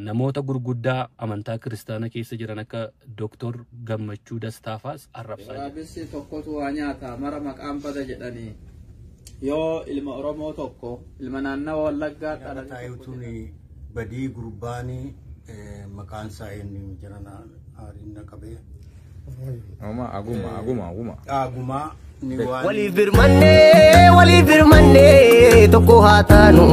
Namoota gurguddaa amantaa kiristaana keessa jiran akka Dooktor Gammachuu Dastaafaas arrabsaa jira. Waraabessi tokkotu waa nyaata mara maqaan bada jedhanii yoo ilma Oromoo tokko ilma naannawa Wallaggaa dhalate Taa'ituun badii gurbaanii maqaan isaa eenyu jiran aariin qabee. Aguma aguma aguma aguma. Agumaa ni waan. Waliif birmannee waliif birmannee tokko haa taanu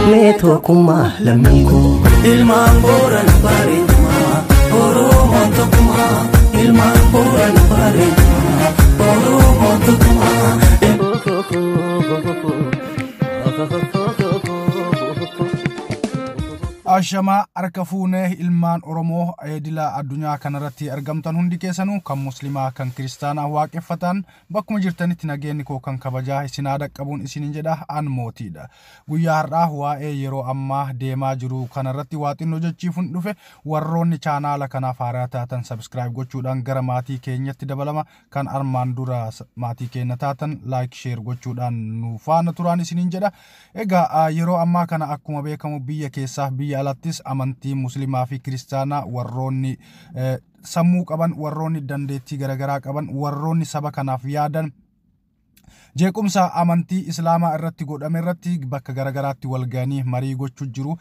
mee tokkummaa lammii koo. Ilmaan Boorana bareedumaa, Oromoon tokkumaa. Ilmaan Boorana bareedumaa, Oromoon tokkumaa. Ashamaa harka fuunee ilmaan Oromoo idila addunyaa kanarratti argamtan hundi keessanuu kan musliimaa kan kiristaanaa waaqeffatan bakkuma jirtanitti nageenyi koo kan kabajaa isin haa dhaqqabuun isiniin jedha an mootiidha. Guyyaa har'aa waa'ee yeroo ammaa deemaa jiru kanarratti waa xinnoo jechiifuun dhufe. Warroonni chaanaala kanaaf haaraa taatan subscribe gochuudhaan gara maatii keenyatti dabalama, kan armaan dura maatii keenya taatan like, share gochuudhaan nu faana turaan isiniin jedha. Egaa yeroo ammaa kana akkuma beekamu biyya keessaa biyya alattis amantii musliimaa fi kiristaanaa warroonni sammuu qaban, warroonni dandeettii garaagaraa qaban, warroonni saba kanaaf yaadan jeequmsa amantii islaamaa irratti godhame irratti bakka garaagaraatti wal ga'anii marii gochuu jiru.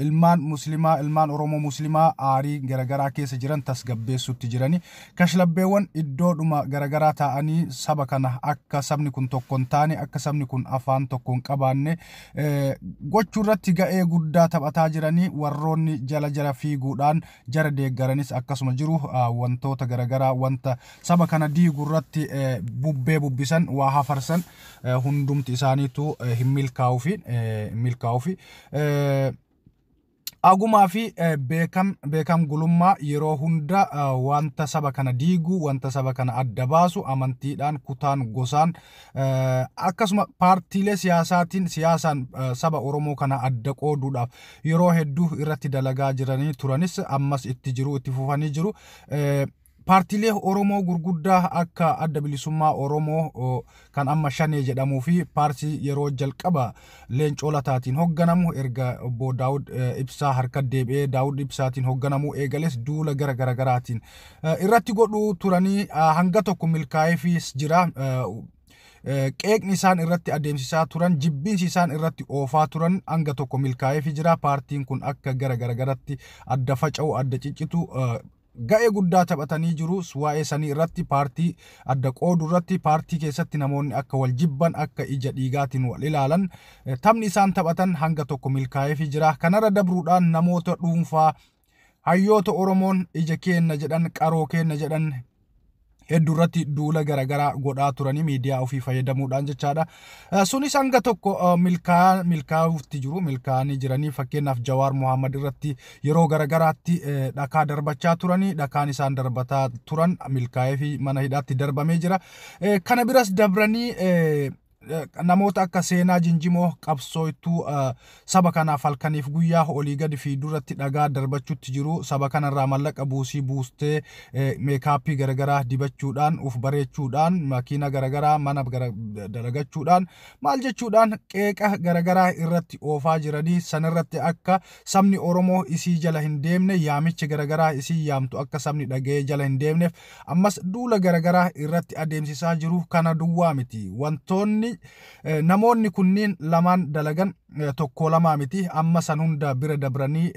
Ilmaan musliimaa, ilmaan Oromoo musliimaa aarii garaagaraa keessa jiran tasgabbeessutti jirani. Kashlabbeewwan iddoodhuma garaagaraa taa'anii saba kana akka sabni kun tokko hin taane, akka sabni kun afaan tokko hin qabaanne gochuu irratti ga'ee guddaa taphataa jiranii. Warroonni jala jala fiiguudhaan jara deeggaranis akkasuma jiru. Wantoota garaagaraa wanta saba kana diigu irratti bubbee bubbisan, waa hafarsan, hundumti isaaniitu hin milkaa'uufi. Agumaa fi Beekam Gulummaa yeroo hunda wanta saba kana diigu, wanta saba kana adda baasu, amantiidhaan, kutaan, gosaan, akkasuma paartiilee siyaasaatiin, siyaasaan saba Oromoo kana adda qooduudhaaf yeroo hedduu irratti dalagaa jiranii turanis ammas itti jiru, itti fufanii jiru. Paartiilee Oromoo gurguddaa akka Adda Bilisummaa Oromoo kan amma Shanee jedhamuu fi paartii yeroo jalqaba Leencoo Lataatiin hoogganamu, erga obbo Daawud Ibsaa harka deebi'ee Daawud Ibsaatiin hoogganamuu eegales, duula gara garaagaraatiin irratti godhuu turanii hanga tokko milkaa'eefis jira. Qeeqni isaan irratti adeemsisaa turan, jibbiinsi isaan irratti oofaa turan hanga tokko milkaa'eefi jira. Paartiin kun akka gara garagaratti adda faca'u, adda ciccitu ga'ee guddaa taphatanii jiru. Waa'ee sanii irratti, paartii adda qoodu irratti, paartii keessatti namoonni akka wal jibban, akka ija dhiigaatiin wal ilaalan taphni isaan taphatan hanga tokko milkaa'eefi jira. Kanarra dabruudhaan namoota dhuunfaa, hayyoota Oromoon ija keenna jedhan, qaroo keenna jedhan hedduu irratti duula garaagaraa godhaa turanii miidiyaa ofii fayyadamuudhaan jechaadha. Sunis hanga tokko milkaa'uutti jiru, milkaa'anii jiranii. Fakkeenyaaf Jawaar Mohaammed irratti yeroo garaagaraatti dhakaa darbachaa turanii, dhakaan isaan darbataa turan milkaa'ee fi mana hidhaatti darbamee jira. Kana biras dabranii namoota akka Seenaa Jinjimoo, qabsooytuu saba kanaaf halkaniif guyyaa olii gadi fi duratti dhagaa darbachuutti jiru, saba kanarraa mallaqa buusii buustee makeup garaagaraa dibachuudhaan, uf bareechuudhaan, makiina garaagaraa mana dalagachuudhaan, maal jechuudhaan qeeqa garaagaraa irratti oofaa jiranii, sanirratti akka sabni Oromoo isii jala hin deemne, yaamicha garaagaraa isii yaamtu akka sabni dhaga'ee jala hin deemneef ammas duula garaagaraa irratti adeemsisaa jiru. Kana duwwaa miti, wantoonni namoonni kunniin lamaan dalagan tokko lamaa miti. Amma san hunda bira dabranii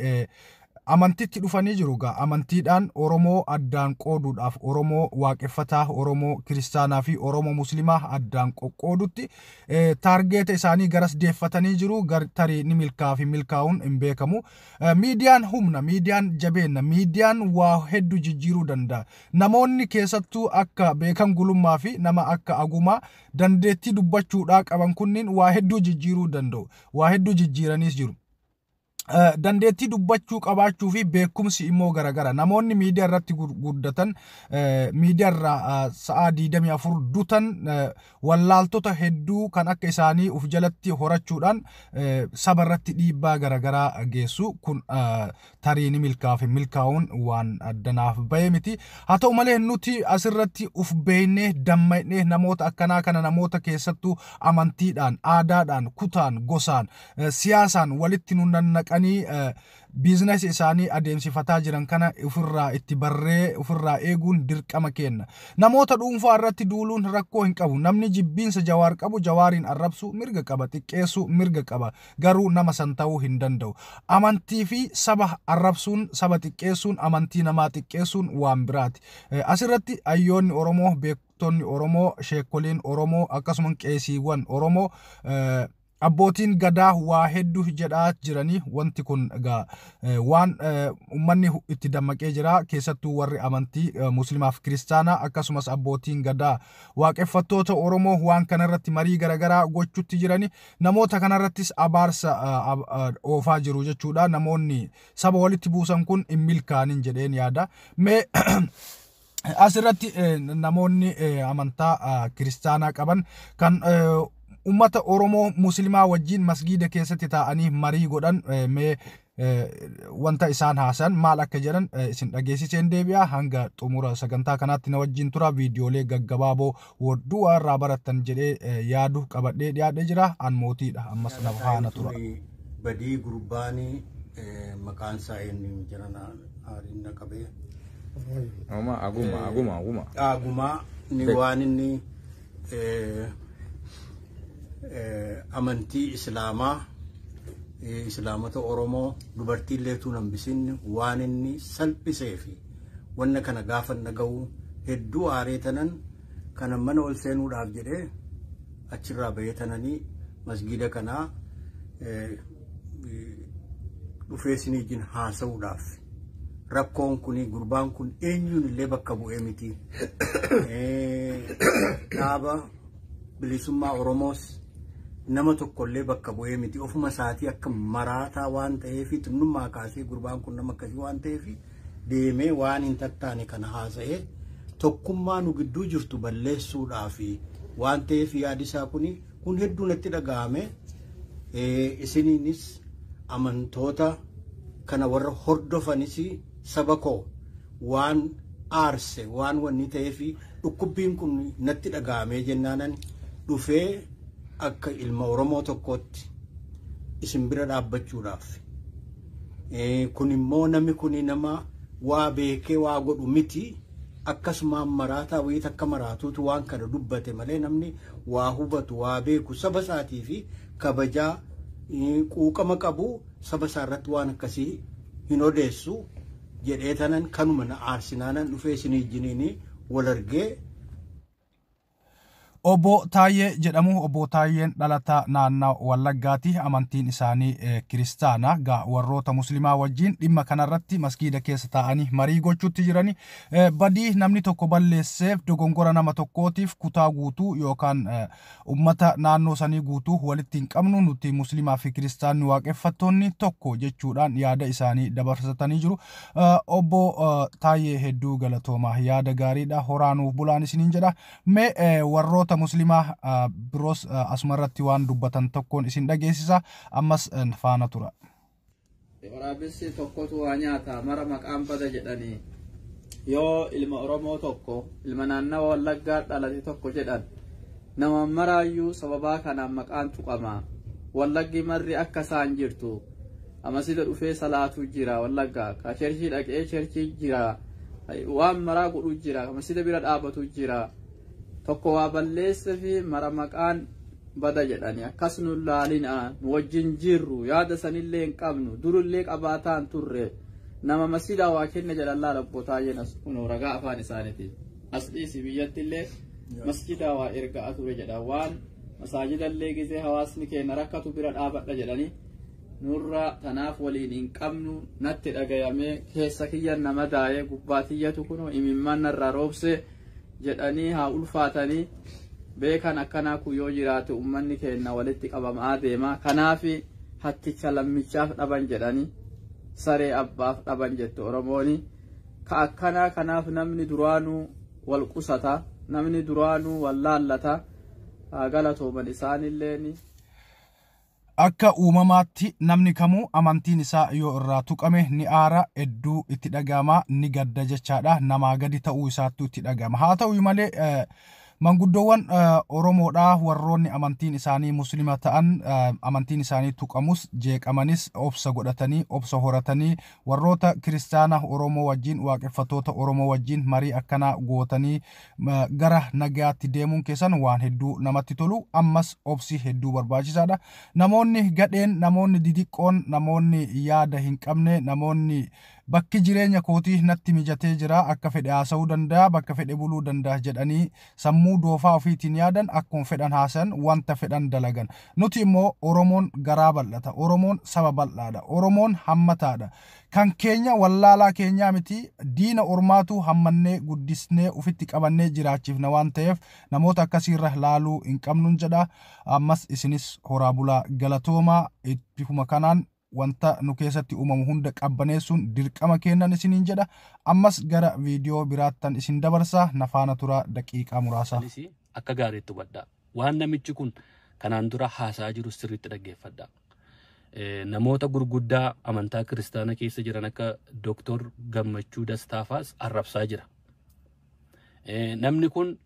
amantitti dhufanii jiru gaa. Amantiidhaan Oromoo addaan qooduudhaaf, Oromoo waaqeffataa, Oromoo kiristaanaa fi Oromoo musliimaa addaan qoqqoodutti target isaanii garas deeffatanii jiru. Tarii ni milkaa fi milkaa'uun hin beekamu. Miidiyaan humna, miidiyaan jabeenna, miidiyaan waa hedduu jijjiiruu danda'a. Namoonni keessattuu akka Beekan Gulummaa fi nama akka Agumaa dandeettii dubbachuudhaa qaban kunniin waa hedduu jijjiiruu danda'u, waa hedduu jijjiiraniis jiru. Dandeettii dubbachuu qabaachuu fi beekumsi immoo garagara. Namoonni miidiyaa irratti guddatan, miidiyaa irraa sa'aa 24 dutan, wallaaltota hedduu kan akka isaanii uf jalatti horachuudhaan saba irratti dhiibbaa garagaraa geessu. Kun tarii ni milkaa'u, milkaa'uun waan addanaaf bahee miti. Haa ta'u malee nuti asirratti uf beeknee dammaqnee namoota akkanaa kana, namoota keessattuu amantiidhaan, aadaadhaan, kutaan, gosaan, siyaasaan walitti nu nannaqanii ta'anii biizinasii isaanii adeemsifataa jiran kana ofirraa itti barree ofirraa eeguun dirqama kenna. Namoota dhuunfaa irratti duuluun rakkoo hin qabu. Namni jibbiinsa Jawaar qabu Jawaariin arrabsu mirga qaba, xiqqeessuu mirga qaba. Garuu nama san ta'uu hin danda'u. Amantii fi saba arrabsuun, saba xiqqeessuun, amantii namaa xiqqeessuun waan biraati. Asirratti hayyoonni Oromoo, beektonni Oromoo, sheekoliin Oromoo, akkasuma qeesiiwwan Oromoo, abbootiin gadaa waa hedduu jedhaa jiranii. Wanti kun egaa waan uummanni itti dammaqee jira. Keessattuu warri amantii musliimaaf kiristaanaa, akkasumas abbootiin gadaa waaqeffattoota Oromoo waan kanarratti marii garaagaraa gochuutti jirani. Namoota kanarrattis abaarsa oofaa jiru jechuudha. Namoonni saba walitti buusan kun hin milkaa'in jedheen yaada. Mee asirratti namoonni amantaa kiristaanaa qaban kan ummata Oromoo musliimaa wajjin masgiida keessatti taa'anii marii godhan, mee wanta isaan haasan maal akka jedhan isin dhageessiseen deebi'a. Hanga xumura sagantaa kanaatti na wajjin tura. Viidiyoolee gaggabaaboo wadduu irraa barattan jedhee yaadu qabadhee dhiyaadhee jira. An mootiidha, ammas na faana tura. Badii gurbaanii maqaan isaa eenyu jiran aariin na qabee. Oma aguma aguma aguma. Agumaa ni waan inni amantii islaamaa, islaamota Oromoo, dubartii illeetuu hambisin waan inni salphisee fi wanna kana gaafa dhaga'u hedduu aaree tanan kana mana ol seenuudhaaf jedhee achirraa bahee tananii masgiida kanaa dhufee isinii wajjin haasa'uudhaaf. Rakkoon kuni, gurbaan kun eenyuun illee bakka bu'ee miti. Dhaaba bilisummaa Oromoos nama tokkollee bakka bu'ee miti. Ofuma isaatii akka maraataa waan ta'eef, xinnummaa kaasee gurbaan kun nama akkasii waan ta'eef, deemee waan hin tattaane kana haasa'ee tokkummaa nu gidduu jirtu balleessuudhaaf waan ta'eef, yaadi isaa kuni kun hedduu natti dhaga'ame. Isiniinis amantoota kana warra hordofanis, saba koo waan aarse, waan wanni ta'eef, dhukkubbiin kun natti dhaga'amee jennaanan dhufee akka ilma Oromoo tokkootti isin bira dhaabbachuudhaaf. Kun immoo namni kun nama waa beekee waa godhu miti. Akkasumaan maraataa wayii takka maraatuutu waan kana dubbate malee, namni waa hubatu, waa beeku, saba isaatii fi kabajaa quuqama qabu saba isaa irratti waan akkasii hin odeessu jedhee tanan kanuma na aarsinaanan dhufee isin ijjiniin wal argee. Obbo Taayyee jedhamu. Obbo Taayyeen dhalataa naannoo Wallaggaati. Amantiin isaanii kiristaana. Warroota musliimaa wajjin dhimma kanarratti masgiida keessa taa'anii marii gochuutti jirani. Badii namni tokko balleesseef, dogongora nama tokkootiif kutaa guutuu yookaan ummata naannoo sanii guutuu walitti hin qabnu. Nuti musliimaa fi kiristaanni waaqeffattoonni tokko jechuudhaan yaada isaanii dabarsatanii jiru. Obbo Taayyee, hedduu galatoomaa, yaada gaariidha. Horaanuuf bulaan isiniin jedha. Mee warroota musliimaa biroos asumarratti waan dubbatan tokkoon isin dhageessisa. Ammas faana tura. Waraabessi tokkotu waa nyaata mara maqaan bada jedhanii, yoo ilma Oromoo tokko, ilma naannawa Wallaggaa dhalate tokko jedhan, nama maraayyuu sababaa kanaan maqaan tuqama. Wallaggi marri akka isaan jirtu amasida dhufee salaatu jira, Wallaggaa ka cherchii dhaqee cherchii jira, waan maraa godhu jira, masida bira dhaabatu jira. Tokko waa balleesse fi mara maqaan bada jedhani. Akkas nu laalina, nu wajjin jirru, yaada sanillee hin qabnu, durillee qabaataan turre. Nama masjidaa waa kenne jedhan laala. Obbo Taayyeen as kunoo ragaa afaan isaaniiti. As dhiisi, biyyattillee masjidaa waa ergaa ture jedha. Waan masaajidallee gisee hawaasni keenya rakkatu bira dhaabadha jedhani. Nurra tanaaf waliin hin qabnu. Natti dhagayamee keessa kiyyan nama daa'ee gubbaa tiyyatu kunoo imimmaan narraa roobse jedhanii. Haa ulfaatanii beekan. Akkanaa kun yoo jiraate ummanni keenya walitti qabamaa deema. Kanaaf hatticha lammichaaf dhaban jedhanii, saree abbaaf dhaban jette Oromooni. Ka akkanaa kanaaf namni duraanuu wal qusata, namni duraanuu wal laallata. Haa galatooman isaanilleeni. Akka uumamaatti namni kamuu amantiin isaa yoo irraa tuqame ni aara, hedduu itti dhagama, ni gadda jechaadha. Namaa gadi ta'uu isaattu itti dhagama. Haa ta'u malee, Manguddoowwan Oromoodhaa warroonni amantiin isaanii Muslima ta'an, amantiin isaanii tuqamus jeeqamanis obsa godhatanii, obsa horatanii, warroota kiristaana Oromoo wajjin, waaqeffattoota Oromoo wajjin marii akkanaa gootanii gara nagaatti deemuun keessan waan hedduu namatti tolu. Ammas obsi hedduu barbaachisaadha. Namoonni gadheen, namoonni didiqqoon, namoonni yaada hin qabne, namoonni bakki jireenya kootii natti mijatee jira, akka fedhe haasa'uu danda'a, bakka fedhe buluu danda'a jedhanii sammuu doofaa ofiitiin yaadan, akkuma fedhan haasan, wanta fedhan dalagan. Nuti immoo Oromoon garaa bal'ata. Oromoon saba bal'aadha. Oromoon hammataadha. Kan keenya wallaalaa keenyaa miti, diina ormaatu hammannee guddisnee ofitti qabannee jiraachifna waan ta'eef namoota akkasiirra laaluu hin qabnuun jedha. Ammas isinis horaa bulaa, galatoomaa. Ittuma kanaan wanta nu keessatti uumamu hunda qabbaneessuun dirqama kennan isiniin jedha. Ammas gara viidiyoo biraattan isin dabarsa, na faana tura daqiiqaa muraasa. Akka gaariitti hubadhaa. Waan namichi kun kanaan dura haasaa jiru sirriitti dhaggeeffadhaa. Namoota gurguddaa amantaa kiristaana keessa jiran akka Dooktor Gammachuu Dastaafaas arrabsaa jira. Namni kun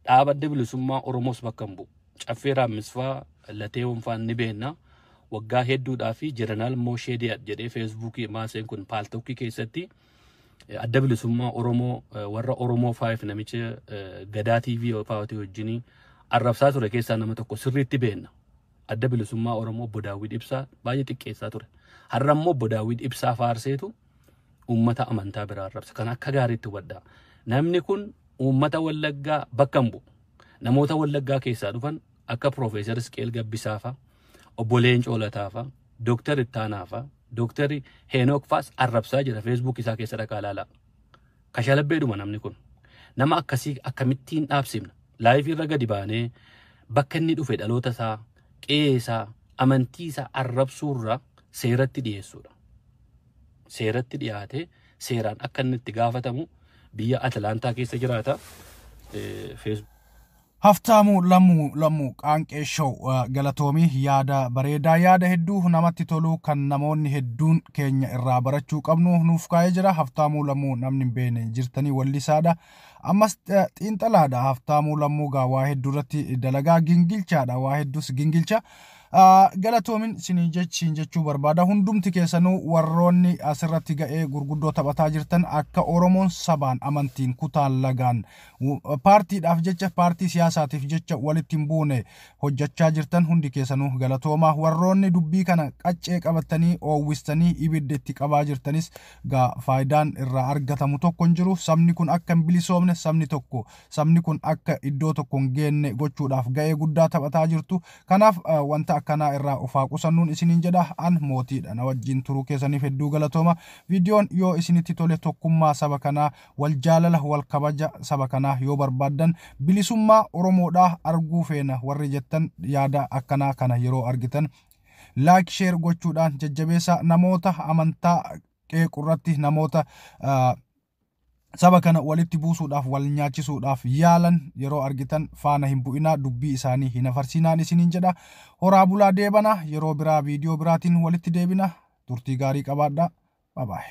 dhaaba Adda Bilisummaa Oromoos bakka hin bu'u. Caffee Raammisfaa Latee Wonfaan ni beekna. Waggaa hedduudhaa fi Jeneraal Mooshee Diyaat jedhee Feesbuukii maaseen kun Paaltookii keessatti Adda Bilisummaa Oromoo, warra Oromoo faayif namicha Gadaa TV faawwatii wajjinii arrabsaa ture keessaa nama tokko sirriitti beekna. Adda Bilisummaa Oromoo, obbo Daawwid Ibsaa baay'ee xiqqeessaa ture. Har'a immoo obbo Daawwid Ibsaa faarseetu uummata amantaa biraa arrabsa. Kan akka gaariitti hubadhaa. Namni kun uummata Wallaggaa bakka hin bu'u. Namoota Wallaggaa keessaa dhufan akka Piroofeesar Isqeel Gabbisaa fa'a, obbo Leencoo Lataa fa'a, Dooktar Ittaanaa fa'a, Dooktar Heenook fa'as arrabsaa jira. Feesbuuk isaa keessa dhaqaa ilaalaa. Kashalabbeedhuma namni kun. Nama akkasii akkamittiin dhaabsifna? Live irra gadi baanee bakka inni dhufe, dhaloota isaa, qe'ee isaa, amantii isaa arrabsuurra seeratti dhiyeessuudha. Seeratti dhiyaatee seeraan akka inni itti gaafatamu. Biyya Atlaantaa keessa jiraata. Haftaamuu Lammuu Qaanqee Show, galatoomii. Yaada bareedaa, yaada hedduu namatti tolu kan namoonni hedduun keenya irraa barachuu qabnu nuuf kaa'ee jira. Haftaamuu Lammuu namni hin beekne jirtanii, wallisaadha. Ammas xiinxalaadha. Haftaamuu Lammuu gaa waa hedduu irratti dalagaa, gingilchaadha, waa hedduus gingilcha. Galatoomin isinii jechiin jechuu barbaada. Hundumti keessanuu warroonni asirratti ga'ee gurguddoo taphataa jirtan, akka Oromoon sabaan, amantiin, kutaan, lagaan, paartiidhaaf jecha, paartii siyaasaatiif jecha walitti hin buune hojjechaa jirtan, hundi keessanuu galatoomaa. Warroonni dubbii kana qaccee qabatanii oowwistanii ibidda itti qabaa jirtanis gaa faayidaan irraa argatamu tokko hin jiru. Sabni kun akka hin bilisoomne, sabni tokko, sabni kun akka iddoo tokko hin geenne gochuudhaaf ga'ee guddaa taphataa jirtu. Kanaaf wanta akkanaa irraa ofaa qusannuun isiniin jedha. An mootiidha. Na wajjin turuu keessaniif hedduu galatooma. Viidiyoon yoo isinitti tole, tokkummaa saba kanaa, wal jaalala, wal kabaja saba kanaa yoo barbaaddan, bilisummaa Oromoodhaa arguu feena warri jettan, yaada akkanaa kana yeroo argitan like, share gochuudhaan jajjabeessa. Namoota amantaa qeequrratti, namoota saba kana walitti buusuudhaaf, wal nyaachisuudhaaf yaalan yeroo argitan faana hin bu'inaa, dubbii isaanii hin afarsinaan isiniin jedha. Horaa bulaa, deebana. Yeroo biraa viidiyoo biraatiin walitti deebina. Turtii gaarii qabaadhaa. Babaay.